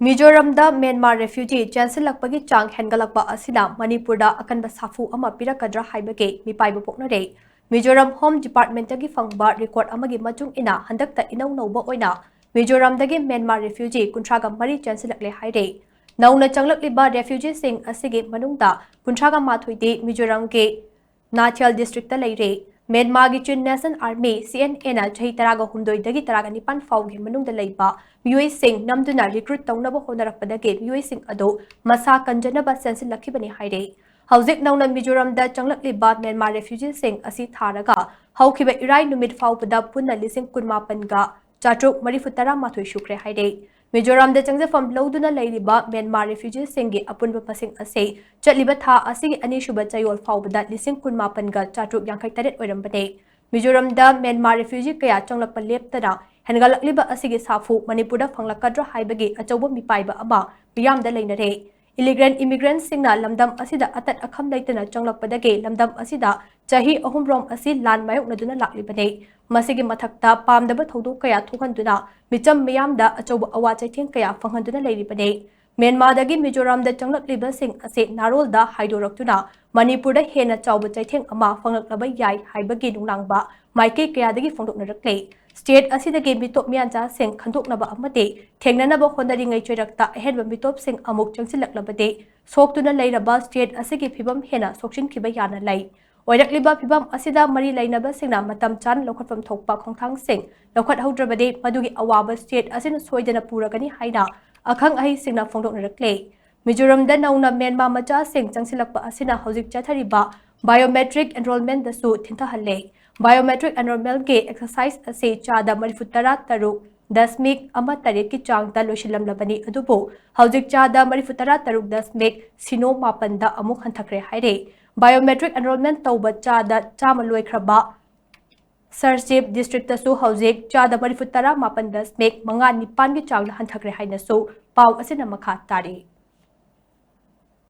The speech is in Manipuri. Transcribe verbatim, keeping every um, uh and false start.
ꯃꯤꯖꯣꯔꯥꯝꯗ ꯃ꯭ꯌꯥꯟꯃꯥꯔ ꯔꯦꯐ꯭ꯌꯨꯖꯤ ꯆꯦꯟꯁꯤꯜꯂꯛꯄꯒꯤ ꯆꯥꯡ ꯍꯦꯟꯒꯠꯂꯛꯄ ꯑꯁꯤꯅ ꯃꯅꯤꯄꯨꯔꯗ ꯑꯀꯟꯕ ꯁꯥꯐꯨ ꯑꯃ ꯄꯤꯔꯛꯀꯗ꯭ꯔꯥ ꯍꯥꯏꯕꯒꯤ ꯃꯤꯄꯥꯏꯕ ꯄꯣꯛꯅꯔꯦ꯫ ꯃꯤꯖꯣꯔꯥꯝ ꯍꯣꯝ ꯗꯤꯄꯥꯔꯠꯃꯦꯟꯇꯒꯤ ꯐꯪꯕ ꯔꯦꯀꯣꯔꯗ ꯑꯃꯒꯤ ꯃꯇꯨꯡ ꯏꯟꯅ ꯍꯟꯗꯛꯇ ꯏꯅꯧ ꯅꯧꯕ ꯑꯣꯏꯅ ꯃꯤꯖꯣꯔꯥꯝꯗꯒꯤ ꯃ꯭ꯌꯥꯟꯃꯥꯔ ꯔꯦꯐ꯭ꯌꯨꯖꯤ ꯀꯨꯟꯊ꯭ꯔꯥꯒ ꯃꯔꯤ ꯆꯦꯟꯁꯤꯜꯂꯛꯂꯦ ꯍꯥꯏꯔꯦ꯫ ꯅꯧꯅ ꯆꯪꯂꯛꯂꯤꯕ ꯔꯦꯐ꯭ꯌꯨꯖꯤꯁꯤꯡ ꯑꯁꯤꯒꯤ ꯃꯅꯨꯡꯗ ꯀꯨꯟꯊ꯭ꯔꯥꯒ ꯃꯥꯊꯣꯏꯗꯤ ꯃꯤꯖꯣꯔꯥꯝꯒꯤ ꯅꯥꯊꯤꯌꯥꯜ ꯗꯤꯁꯇ꯭ꯔꯤꯛꯇ ꯂꯩꯔꯦ꯫ ꯃ꯭ꯌꯥꯟꯃꯥꯔꯒꯤ ꯆꯤꯟ ꯅꯦꯁꯅꯦꯜ ꯑꯥꯔꯃꯤ, ꯁꯤ ꯑꯦꯟ ꯑꯦꯅ ꯆꯍꯤ ꯇꯔꯥꯒ ꯍꯨꯝꯗꯣꯏꯗꯒꯤ ꯇꯔꯥꯒ ꯅꯤꯄꯥꯟ ꯐꯥꯎꯒꯤ ꯃꯅꯨꯡꯗ ꯂꯩꯕ ꯃꯤꯑꯣꯏꯁꯤꯡ ꯅꯝꯗꯨꯅ ꯔꯤꯀ꯭ꯔꯨꯠ ꯇꯧꯅꯕ ꯍꯣꯠꯅꯔꯛꯄꯗꯒꯤ ꯃꯤꯑꯣꯏꯁꯤꯡ ꯑꯗꯨ ꯃꯁꯥ ꯀꯟꯖꯅꯕ ꯆꯦꯟꯁꯤꯜꯂꯛꯈꯤꯕꯅꯤ ꯍꯥꯏꯔꯦ꯫ ꯍꯧꯖꯤꯛ ꯅꯧꯅ ꯃꯤꯖꯣꯔꯥꯝꯗ ꯆꯪꯂꯛꯂꯤꯕ ꯃ꯭ꯌꯥꯟꯃꯥꯔ ꯔꯦꯐ꯭ꯌꯨꯖꯤꯁꯤꯡ ꯑꯁꯤ ꯊꯥꯔꯒ ꯍꯧꯈꯤꯕ ꯏꯔꯥꯏ ꯅꯨꯃꯤꯠ ꯐꯥꯎꯕꯗ ꯄꯨꯟꯅ ꯂꯤꯁꯤꯡ ꯀꯨꯟꯃꯥꯄꯟꯒ ꯆꯥꯇ꯭ꯔꯨꯛ ꯃꯔꯤꯐꯨ ꯇꯔꯥ ꯃꯥꯊꯣꯏ ꯁꯨꯈ꯭ꯔꯦ ꯍꯥꯏꯔꯦ꯫ ꯃꯤꯖꯣꯔꯥꯝꯗ ꯆꯪꯖꯐꯝ ꯂꯧꯗꯨꯅ ꯂꯩꯔꯤꯕ ꯃ꯭ꯌꯥꯟꯃꯥꯔ ꯔꯦꯐ꯭ꯌꯨꯖꯤꯁꯤꯡꯒꯤ ꯑꯄꯨꯟꯕ ꯃꯁꯤꯡ ꯑꯁꯤ ꯆꯠꯂꯤꯕ ꯊꯥ ꯑꯁꯤꯒꯤ ꯑꯅꯤꯁꯨꯕ ꯆꯌꯣꯜ ꯐꯥꯎꯕꯗ ꯂꯤꯁꯤꯡ ꯀꯨꯟꯃꯥꯄꯟꯒ ꯆꯥꯇ꯭ꯔꯨꯛ ꯌꯥꯡꯈꯩ ꯇꯔꯦꯠ ꯑꯣꯏꯔꯝꯕꯅꯦ꯫ ꯃꯤꯖꯣꯔꯥꯝꯗ ꯃ꯭ꯌꯥꯟꯃꯥꯔ ꯔꯦꯐ꯭ꯌꯨꯖꯤ ꯀꯌꯥ ꯆꯪꯂꯛꯄ ꯂꯦꯞꯇꯅ ꯍꯦꯟꯒꯠꯂꯛꯂꯤꯕ ꯑꯁꯤꯒꯤ ꯁꯥꯐꯨ ꯃꯅꯤꯄꯨꯔꯗ ꯐꯪꯂꯛꯀꯗ꯭ꯔꯥ ꯍꯥꯏꯕꯒꯤ ꯑꯆꯧꯕ ꯃꯤꯄꯥꯏꯕ ꯑꯃ ꯃꯤꯌꯥꯝꯗ ꯂꯩꯅꯔꯦ꯫ ꯏꯂꯤꯒꯦꯜ ꯏꯃꯤꯒ꯭ꯔꯦꯟꯠꯁꯤꯡꯅ ꯂꯝꯗꯝ ꯑꯁꯤꯗ ꯑꯇꯠ ꯑꯈꯝ ꯂꯩꯇꯅ ꯆꯪꯂꯛꯄꯗꯒꯤ ꯂꯝꯗꯝ ꯑꯁꯤꯗ ꯆꯍꯤ ꯑꯍꯨꯝꯔꯣꯝ ꯑꯁꯤ ꯂꯥꯟ ꯃꯥꯌꯣꯛꯅꯗꯨꯅ ꯂꯥꯛꯂꯤꯕꯅꯤ꯫ ꯃꯁꯤꯒꯤ ꯃꯊꯛꯇ ꯄꯥꯝꯗꯕ ꯊꯧꯗꯣꯛ ꯀꯌꯥ ꯊꯣꯛꯍꯟꯗꯨꯅ ꯃꯤꯆꯝ ꯃꯤꯌꯥꯝꯗ ꯑꯆꯧꯕ ꯑꯋꯥ ꯆꯩꯊꯦꯡ ꯀꯌꯥ ꯐꯪꯍꯟꯗꯨꯅ ꯂꯩꯔꯤꯕꯅꯤ꯫ ꯃ꯭ꯌꯥꯟꯃꯥꯔꯗꯒꯤ ꯃꯤꯖꯣꯔꯥꯝꯗ ꯆꯪꯂꯛꯂꯤꯕꯁꯤꯡ ꯑꯁꯤ ꯅꯥꯔꯣꯜꯗ ꯍꯥꯏꯗꯣꯔꯛꯇꯨꯅ ꯃꯅꯤꯄꯨꯔꯗ ꯍꯦꯟꯅ ꯆꯥꯎꯕ ꯆꯩꯊꯦꯡ ꯑꯃ ꯐꯪꯂꯛꯂꯕ ꯌꯥꯏ ꯍꯥꯏꯕꯒꯤ ꯅꯨꯡꯅꯥꯡꯕ ꯃꯥꯏꯀꯩ ꯀꯌꯥꯗꯒꯤ ꯐꯣꯡꯗꯣꯛꯅꯔꯛꯂꯦ꯫ ꯁ꯭ꯇꯦꯠ ꯑꯁꯤꯗꯒꯤ ꯃꯤꯇꯣꯞ ꯃꯤꯌꯥꯟꯆꯥꯁꯤꯡ ꯈꯟꯗꯣꯛꯅꯕ ꯑꯃꯗꯤ ꯊꯦꯡꯅꯅꯕ ꯍꯣꯠꯅꯔꯤꯉꯩ ꯆꯩꯔꯛꯇ ꯑꯍꯦꯟꯕ ꯃꯤꯇꯣꯞꯁꯤꯡ ꯑꯃꯨꯛ ꯆꯪꯁꯤꯜꯂꯛꯂꯕꯗꯤ ꯁꯣꯛꯇꯨꯅ ꯂꯩꯔꯕ ꯁ꯭ꯇꯦꯠ ꯑꯁꯤꯒꯤ ꯐꯤꯕꯝ ꯍꯦꯟꯅ ꯁꯣꯛꯆꯤꯟꯈꯤꯕ ꯌꯥꯅ ꯂꯩ꯫ ꯑꯣꯏꯔꯛꯂꯤꯕ ꯐꯤꯕꯝ ꯑꯁꯤꯗ ꯃꯔꯤ ꯂꯩꯅꯕꯁꯤꯡꯅ ꯃꯇꯝ ꯆꯥꯅ ꯂꯧꯈꯠꯐꯝ ꯊꯣꯛꯄ ꯈꯣꯡꯊꯥꯡꯁꯤꯡ ꯂꯧꯈꯠꯍꯧꯗ꯭ꯔꯕꯗꯤ ꯃꯗꯨꯒꯤ ꯑꯋꯥꯕ ꯁ꯭ꯇꯦꯠ ꯑꯁꯤꯅ ꯁꯣꯏꯗꯅ ꯄꯨꯔꯒꯅꯤ ꯍꯥꯏꯅ ꯑꯈꯪ ꯑꯍꯩꯁꯤꯡꯅ ꯐꯣꯡꯗꯣꯛꯅꯔꯛꯂꯦ꯫ ꯃꯤꯖꯣꯔꯥꯝꯗ ꯅꯧꯅ ꯃ꯭ꯌꯥꯟꯃꯥꯔ ꯃꯆꯥꯁꯤꯡ ꯆꯪꯁꯤꯜꯂꯛꯄ ꯑꯁꯤꯅ ꯍꯧꯖꯤꯛ ꯆꯠꯊꯔꯤꯕ ꯕꯥꯏꯑꯣꯃꯦꯇ꯭ꯔꯤꯛ ꯑꯦꯟꯔꯣꯜꯃꯦꯟꯗꯁꯨ ꯊꯤꯟꯊꯍꯜꯂꯦ꯫ ꯕꯥꯏꯑꯣꯃꯦꯇ꯭ꯔꯤꯛ ꯑꯦꯟꯔꯣꯜꯃꯦꯟꯒꯤ ꯑꯦꯛꯁꯔꯁꯥꯏꯖ ꯑꯁꯤ ꯆꯥꯗ ꯃꯔꯤꯐꯨ ꯇꯔꯥ ꯇꯔꯨꯛ ꯗꯁꯃꯤꯛ ꯑꯃ ꯇꯔꯦꯠꯀꯤ ꯆꯥꯡꯗ ꯂꯣꯏꯁꯤꯜꯂꯝꯂꯕꯅꯤ, ꯑꯗꯨꯕꯨ ꯍꯧꯖꯤꯛ ꯆꯥꯗ ꯃꯔꯤꯐꯨ ꯇꯔꯥ ꯇꯔꯨꯛ ꯗꯁꯃꯤꯛ ꯁꯤꯅꯣ ꯃꯥꯄꯟꯗ ꯑꯃꯨꯛ ꯍꯟꯊꯈ꯭ꯔꯦ ꯍꯥꯏꯔꯦ꯫ ꯕꯥꯏꯑꯣꯃꯦꯇ꯭ꯔꯤꯛ ꯑꯦꯟꯔꯣꯜꯃꯦꯟ ꯇꯧꯕ ꯆꯥꯗ ꯆꯥꯝꯃ ꯂꯣꯏꯈ꯭ꯔꯕ ꯁꯔꯁꯤꯞ ꯗꯤꯁꯇ꯭ꯔꯤꯛꯇꯁꯨ ꯍꯧꯖꯤꯛ ꯆꯥꯗ ꯃꯔꯤꯐꯨ ꯇꯔꯥ ꯃꯥꯄꯟ ꯗꯁꯃꯤꯛ ꯃꯉꯥ ꯅꯤꯄꯥꯟꯒꯤ ꯆꯥꯡꯗ ꯍꯟꯊꯈ꯭ꯔꯦ ꯍꯥꯏꯅꯁꯨ ꯄꯥꯎ ꯑꯁꯤꯅ ꯃꯈꯥ ꯇꯥꯔꯤ꯫